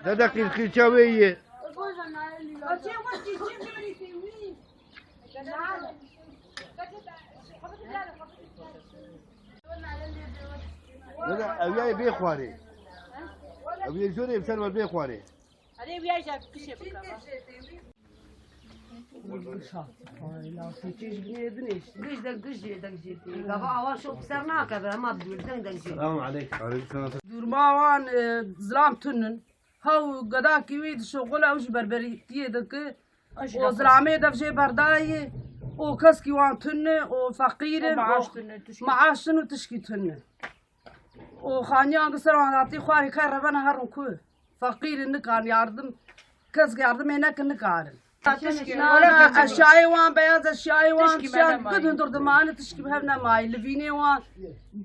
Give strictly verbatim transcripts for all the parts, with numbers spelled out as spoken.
Dede qîrqîça wê yê. Dede, ew yayê bê xwarê. Ew yê jorê ser we bê xwarê. Erê, wî ya jî kişê bike. Giş de giş jê deng jê tê. Gava awa şop ser nakeve, hema deng deng jê. Selamun aleykum. Aleyküm selam. Durma wan, e, zilam tunin. Hew gedakî wî dişoxile, ew jî berberîtiyê dike. O zilamê dev jê berdayî. O keskî wan tune, o feqîr in, o maaş tune, tişkî. Maaş tune û tişkî tune. O xaniyan ki ser wan hatî xwarê kay revena herin ku. Feqîr in, nikan yardim, kes yardimê nekin, nikarin. Tişkî, eşyayê wan, beyaz eşyayê wan, tişkî tişyan me nemayî. Bidin durdumani tişkî bi hev nemayî. Livînê wan,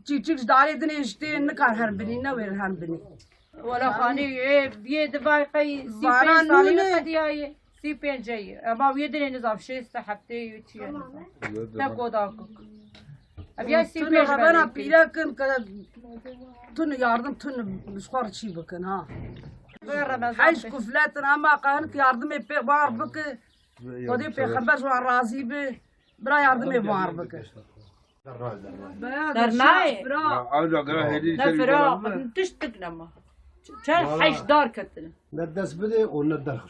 çîçik ji darê dinê ji tê nikar herin binî, newêrin herin binî. Wela xanî, ê, yê divay qey sî pênc salî nûne. Qediyayê. Sî pênc ê. Ema wê dinê nizam şêst heftê yê çi ye nizam. Te goda kuk. Ev ya sî pênc hevena pîre kin ke tun yardim tun ji xwe re çî bikin ha. Ve Remezan. Hej kufletin ama qe hinek yardimê pê bar bike. Godê pêxember ji wan razî be. Bira yardimê bar bike. Dernayê. Bira. Ya, ew da gara hêdî Ne serî fira, bana. Tişt dik nema. Çend hej dar ketine. Ne dest bide û ne derxiş.